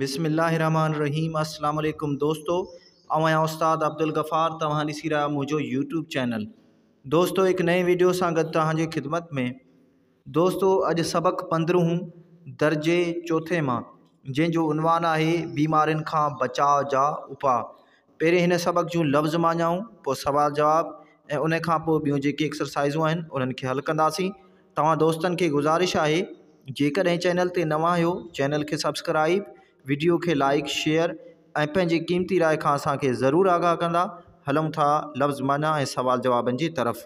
بسم الله الرحمن الرحيم السلام عليڪم دوستو آئون آهيان استاد عبدالغفار توهان ڏسي رهيا منهنجو يوٽيوب چينل دوستو هڪ نئين ويڊيو سان گڏ توهان جي خدمت ۾ دوستو اڄ سبق پندرهون درجي چوٿين مان جنهن جو عنوان آهي بيمارين کان بچاء جا اپاء پهرين هن سبق جون لفظ معنائون، پوء سوال جواب ۽ ان کان پوء ٻيون جيڪي ايڪسرسائيزون آهن انهن کي حل ڪنداسين. توهان دوستن کي گذارش آهي جيڪڏهن چينل تي نوان آهيو چينل کي سبسڪرائيب، وڊيو کي لائيڪ، شيئر ۽ پنهنجي قيمتي راء کان اسان کي ضرور آگاهه ڪندا. هلون ٿا لفظ معنيٰ ۽ سوال جوابن جي طرف.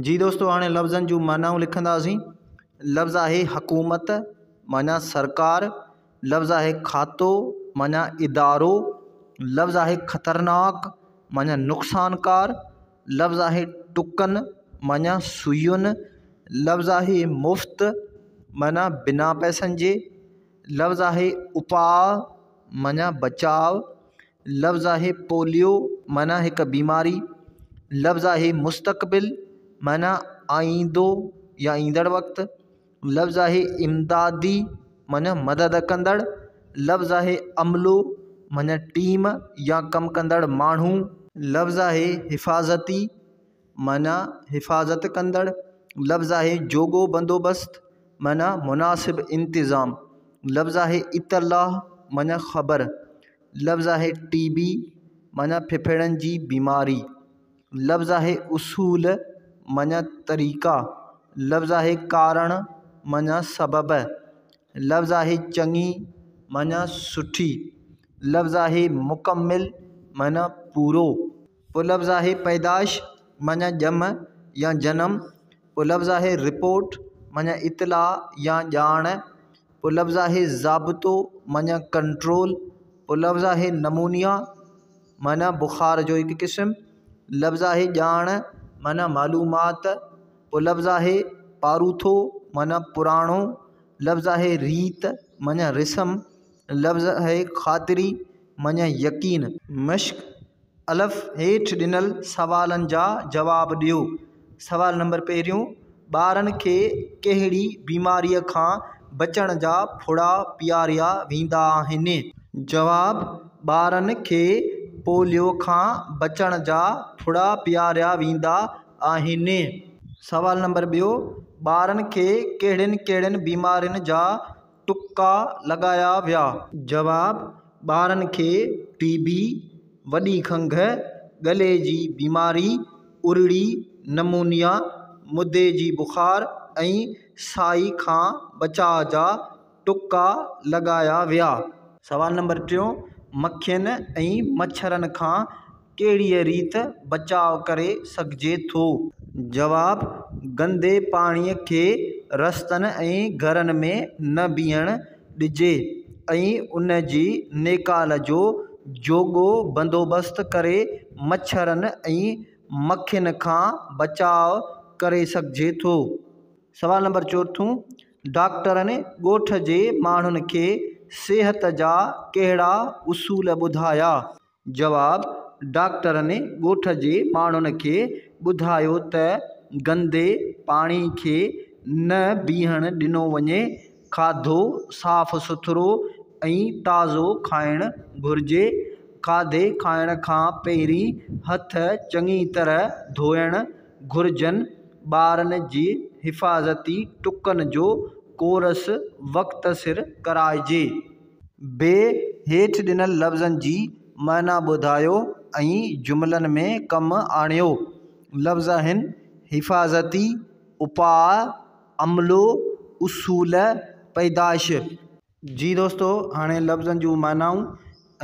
جي دوستو هاڻي لفظن جون معنائون لکنداسين. لفظ آهي حڪومت معنيٰ سرڪار، لفظ آهي کاتو معنيٰ ادارو، لفظ آهي خطرناڪ معنيٰ نقصانڪار، لفظ آهي ٽڪن معنيٰ سوئين، لفظ آهي مفت معنيٰ بنا پئسن جي، لفظ آهي اپاء معنيٰ بچاء، لفظ آهي پوليو معنيٰ هڪ بيماري، لفظ آهي مستقبل معنيٰ آئيندو يا ايندڙ وقت. لفظ آهي امدادي معنيٰ مدد ڪندڙ، لفظ آهي عملو معنيٰ ٽيم يا ڪم ڪندڙ ماڻهو، لفظ آهي حفاظتي معنيٰ حفاظت ڪندڙ، لفظ آهي جوڳو بندوبست معنيٰ مناسب انتظام، لفظ آهي اطلاع معنيٰ خبر، لفظ آهي ٽي بي معنيٰ ڦڦڙن جي بيماري. لفظ آهي اصول معنيٰ طريقا، لفظ آهي ڪارڻ معنيٰ سبب، لفظ آهي چڱي معنيٰ سٺي، لفظ آهي مڪمل معنيٰ پورو. پوء لفظ آهي پيدائش معنيٰ ڄم يا جنم، پوء لفظ آهي رپورٽ معنيٰ اطلاع يا ڄاڻ، پوء لفظ آهي ضابطو معنيٰ ڪنٽرول، پوء لفظ آهي نمونيا معنيٰ بخار جو هڪ قسم، لفظ آهي ڄاڻ معنيٰ معلومات، پوء لفظ آهي پاروٿو معنيٰ پراڻو، لفظ آهي ريت معنيٰ رسم، لفظ آهي خاطري معنيٰ يقين. مشق، الف، هيٺ ڏنل سوالن جا جواب ڏيو. سوال نمبر پهريون، ٻارن کي ڪهڙي بيماريء کان بچڻ جا ڦڙا پياريا ويندا آهن؟ جواب، ٻارن کي پوليو کان بچڻ جا ڦڙا پياريا ويندا آهن. سوال نمبر ٻيو، ٻارن کي ڪهڙين ڪهڙين بيمارين جا ٽڪا لڳايا ويا؟ جواب، ٻارن کي ٽي بي، وڏي کنگهه، ڳلي جي بيماري، ارڙي، نمونيا، مدي جي بخار ۽ سائي کان بچاء جا ٽڪا لڳايا ويا. سوال نمبر ٽيون، مکين ۽ مڇرن کان ڪهڙيء ريت بچاء ڪري سگهجي ٿو؟ جواب، گندي پاڻيء کي رستن ۽ گهرن ۾ نه بيهڻ ڏجي ۽ ان جي نيڪال جو جوڳو بندوبست ڪري مڇرن ۽ مکين کان بچاء ڪري سگهجي ٿو. سوال نمبر چوٿون، ڊاڪٽرن ڳوٺ جي ماڻهن کي صحت جا ڪهڙا اصول ٻڌايا؟ جواب، ڊاڪٽرن ڳوٺ جي ماڻهن کي ٻڌايو ته گندي پاڻي کي نه بيهڻ ڏنو وڃي، کاڌو صاف سٿرو ۽ تازو کائڻ گهرجي، کاڌي کائڻ کان پهرين هٿ چڱي طرح ڌوئڻ گهرجن، ٻارن جي حفاظتي ٽڪن جو ڪورس وقت سر ڪرائجي. بي، هيٺ ڏنل لفظن جي معنيٰ ٻڌايو ۽ جملن ۾ ڪم آڻيو. لفظ آهن، حفاظتي اپاء، عملو، اصول، پيدائش. جي دوستو هاڻي لفظن جون معنائون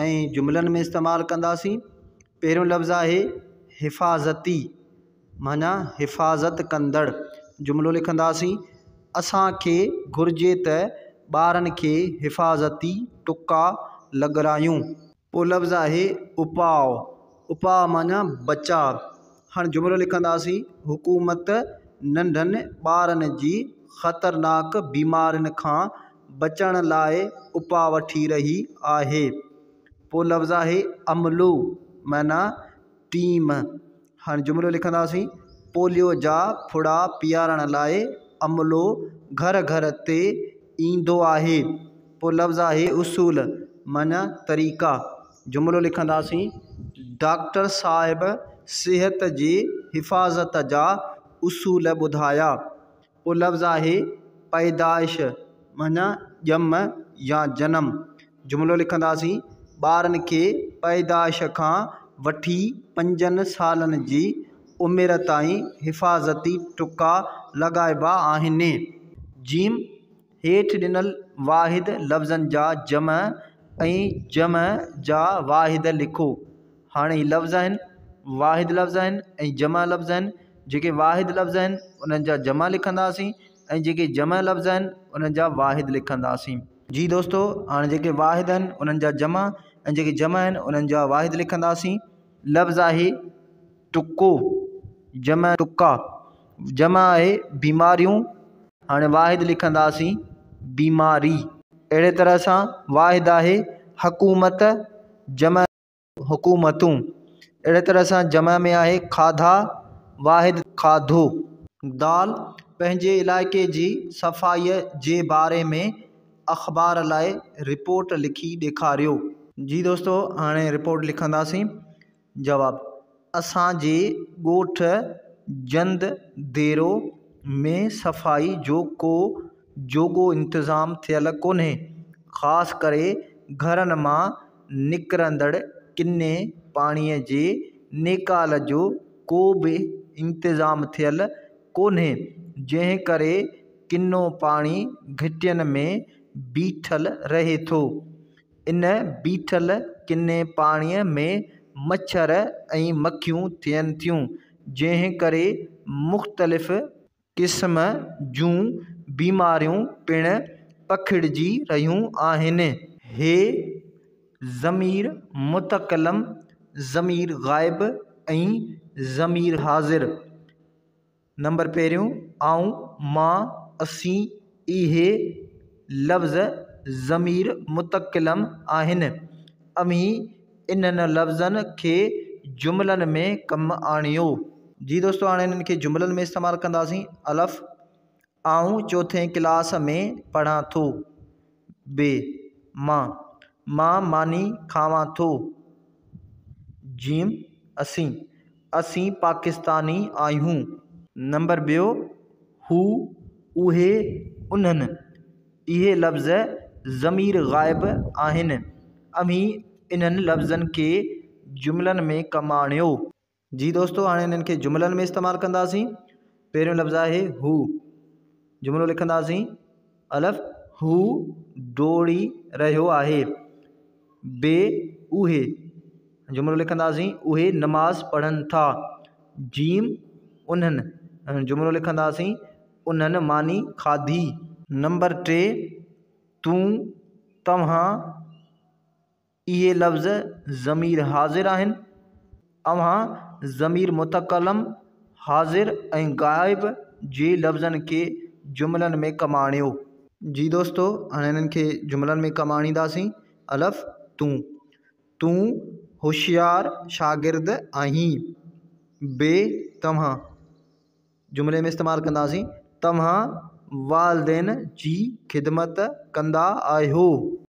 ۽ جملن ۾ استعمال ڪنداسين. پهريون لفظ آهي حفاظتي معنيٰ حفاظت ڪندڙ. جملو لکنداسين، اسان کي گهرجي ته ٻارن کي حفاظتي ٽڪا لڳرايون. پوء لفظ آهي اپاء، اپاء معنيٰ بچاء. هاڻي جملو لکنداسين، حڪومت ننڍن ٻارن جي خطرناڪ بيمارين کان بچڻ لاء اپاء وٺي رهي آهي. پوء لفظ آهي عملو معنيٰ ٽيم. هاڻي جملو لکنداسين، پوليو جا ڦڙا پيارڻ لاء عملو گهر گهر تي ايندو آهي. پوء لفظ آهي اصول. معنيٰ طريقا. جملو لکنداسين، ڊاڪٽر صاحب صحت جي حفاظت جا اصول ٻڌايا. پوء لفظ آهي پيدائش معنيٰ ڄم يا جنم. جملو لکنداسين، ٻارن کي پيدائش کان وٺي پنجن سالن جي عمر تائين حفاظتي ٽڪا لڳائبا آهن. جيم، هيٺ ڏنل واحد لفظن جا جمع ۽ جمع جا واحد لکو. هاڻي هي لفظ آهن، واحد لفظ آهن ۽ جمع لفظ آهن. جيڪي واحد لفظ آهن انهن جا جمع لکنداسين ۽ جيڪي جمع لفظ آهن انهن جا واحد لکنداسين. جي دوستو هاڻي جيڪي واحد آهن انهن جا جمع ۽ جيڪي جمع آهن انهن جا واحد لکنداسين. لفظ آهي ٽڪو، جمع ٽڪا، جمع آهي بيماريون، هاڻي واحد لکنداسين بيماري. اهڙي طرح سان واحد آهي حڪومت، جمع حڪومتون. اهڙي طرح سان جمع ۾ آهي کاڌا، واحد کاڌو. دال، پنهنجي علائقي جي صفائيء جي باري ۾ اخبار لاء رپورٽ لکي ڏيکاريو. جي دوستو هاڻي رپورٽ لکنداسين. جواب، اسان جي ڳوٺ جند ديرو ۾ صفائي جو ڪو جوڳو انتظام ٿيل ڪونهي. خاص ڪري گهرن مان نڪرندڙ ڪني پاڻيء جي نيڪال جو ڪو به انتظام ٿيل ڪونهي، جنهن ڪري ڪنو پاڻي گهٽين ۾ بيٺل رهي ٿو. ان بيٺل ڪني پاڻيء ۾ مڇر ۽ مکيون ٿين ٿيون، جنهن ڪري مختلف قسم جون بيماريون پڻ پکڙجي رهيون آهن. هي ضمير متڪلم، ضمير غائب ۽ ضمير حاضر. نمبر پهريون، آئون، مان، اسين، اهي لفظ ضمير متڪلم آهن. اوهين انهن لفظن کي جملن ۾ ڪم آڻيو. جي دوستو هاڻي انهن کي جملن ۾ استعمال ڪنداسين. الف، آئون چوٿين ڪلاس ۾ پڙهان ٿو. ب، مان، مان ماني کاوان ٿو. ج، اسين، اسين پاڪستاني آهيون. نمبر ٻيو، هو، اهي، انهن، اهي لفظ ضمير غائب آهن. اوهين انهن لفظن کي جملن ۾ ڪم آڻيو. جي دوستو هاڻي انهن کي جملن ۾ استعمال ڪنداسين. پهريون لفظ آهي هو. جملو لکنداسين، الف، هو ڊوڙي رهيو آهي. ب، اهي. جملو لکنداسين، اهي نماز پڙهن ٿا. ج، انهن. جملو لکنداسين، انهن ماني کاڌي. نمبر ٽي، تون، توهان. اهي لفظ ضمير حاضر آهن. اوهان ضمير متڪلم، حاضر ۽ غائب جي لفظن کي جملن ۾ ڪم آڻيو. جي دوستو هاڻي انهن کي جملن ۾ ڪم آڻينداسين. الف، تون، تون هوشيار شاگرد آهين. ب، توهان، جملي ۾ استعمال ڪنداسين، توهان والدين جي خدمت ڪندا آهيو.